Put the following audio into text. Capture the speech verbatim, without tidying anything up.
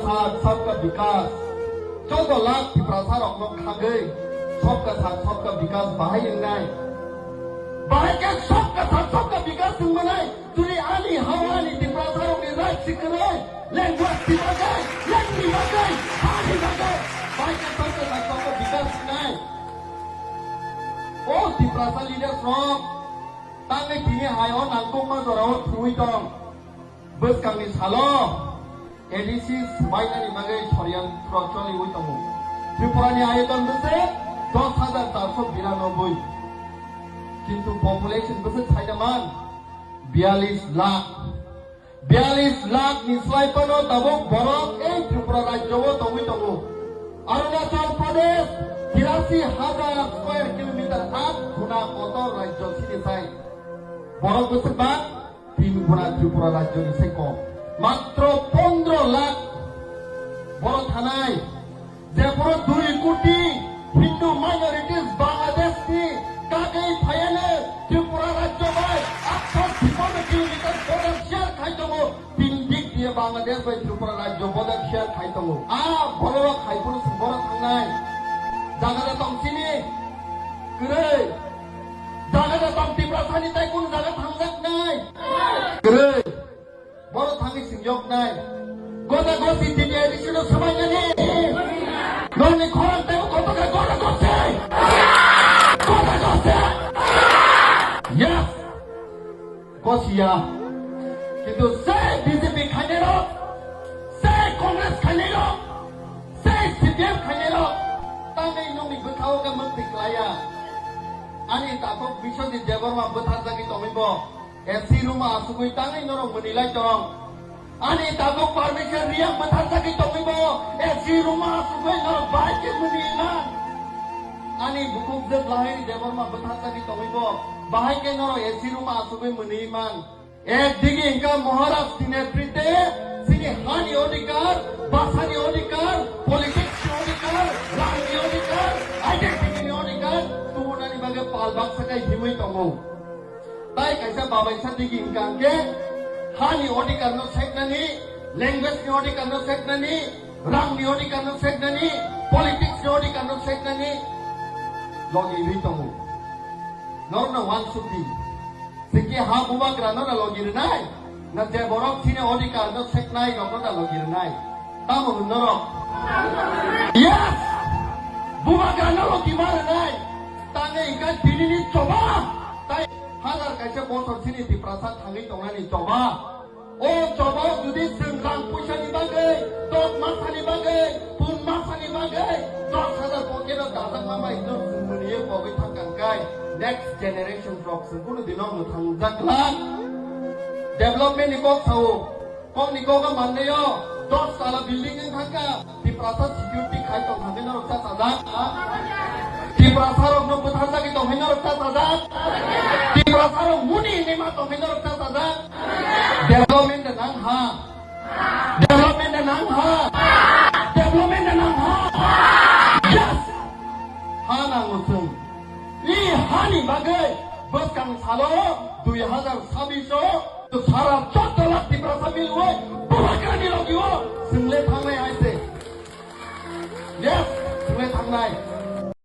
Saath Sabka Vikas. Choudo lakh Tiprasa rokno khagwi Sabka Saath Sabka Vikas bahai wngnai. Bahai khe Sabka Saath Sabka Vikas wngmanai. Chwri ani hawa ani Tiprasa rokni right si kwrwi. Lengwak si bagwi, lengni bagwi, hani bagwi. Bahai khe Sabka Saath Sabka Vikas wngnai. O Tiprasa leaders rok, tangwi tini hai o nangkukma jorao thwiwi tong. Bwskangni salo A D C swbainani bagwi soryan choliwi tongo. Tripurani ayoton bwse dos hajar charso biranoboi. Kintu population bwse saida man biyalish lakh. Biyalish lakh ni slai phano tabuk borok ei Tripura rajyo o tongwi tongo. Arunachal Pradesh tirasi hajar square kilometer, aat guna kotor rajyo sini sai. Borok bwswk ba tin guna Tripura rajyo ni sai kom. Matro pondro lakh borok thanai. Jephuru dui koti Hindu minorities Bangladesh ni kagwi phaiyaino Tripura rajyo bai aatso tippanno kilometer border share khai tongo. Tin dik diye Bangladesh bai Tripura rajyo border share khai tongo. A borok hai phuru swng borok thangnai. Jaga da tong sini? Kwrwi. Jaga da tong Tiprasani tai kunu jaga thangjak nai? Kwrwi. Borok thangwi swng yok nai. Goda gosi T T I D C no swbai nani. Noni khorang tebo kotoka goda gosi. Goda gosi. Yes. Gosi ya. Kintu se B J P khainai rok, se Congress khainai rok, se C P M khainai rok, tangwi nokni bwkhao khe mwktwi klaiya. Ani takhuk Biswajit Debbarma bwtharjagwi tongwi bo A C room o asugwi tangwi norok mwnwi lai tong. Ani tabuk permission riyang bwtharjagwi tongwi bo A C room o asugwi norok bahai khe mwnwi man. Ani bukhuk jwk Lahiri Debbarma bwtharjagwi tongwi bo bahai khe norok A C room o asugwi mwnwi man. Ekdigi hwnkha Maharaj ni netrite chini hani odhikar, bhasha ni odhikar, politics ni odhikar, rang ni odhikar, identity ni odhikar tubunani bagwi pal baksa khai himwi tongo. Tai kaisa babaisa digi hwnkha hwnkhe hani odhikar no seknani, language ni odhikar no seknani, rang ni odhikar no seknani, politics ni odhikar no seknani logi ri tongo. Norokno uansukdi. Chwngkhe ha bubagra no da logi rwnai, na je borok chini odhikar no seknai rok no da logi rwnai. Tamo hwn norok? Yes! Bubagra no logi ma rwnai. Tangwi hwnkha tini ni choba. Tai hajar kaisa bosor chini Tiprasa thangwi tongnani choba. O choba judi chwng rang puisa ni bagwi, dot masa ni bagwi, pun masa ni bagwi, dos hajar pocket o dajak ma bai no chwng mwnwi kogwi thang kang kai, next generation rok chwng kunu dino mwthang jak lang. Development ni kok sao, kok ni kok o manlio, dos tala building wng thang kha. Tiprasa security khai tong thangwi norok cha chajak. Tiprasa rok no bwthar jagwi tongwi norok cha chajak. Tiprasa rok muni hinwi ma tongwi norok cha chajak. Development de nang ha. Development de nang ha. Development de nang ha. Yes. Ha nango chwng. I hani bagwi bwskang salo dui hazar sabbish o sara chotto lakh Tiprasa milwi bubagrani logi o chwngle thangnai hai se. Yes, thwngwi thangnai.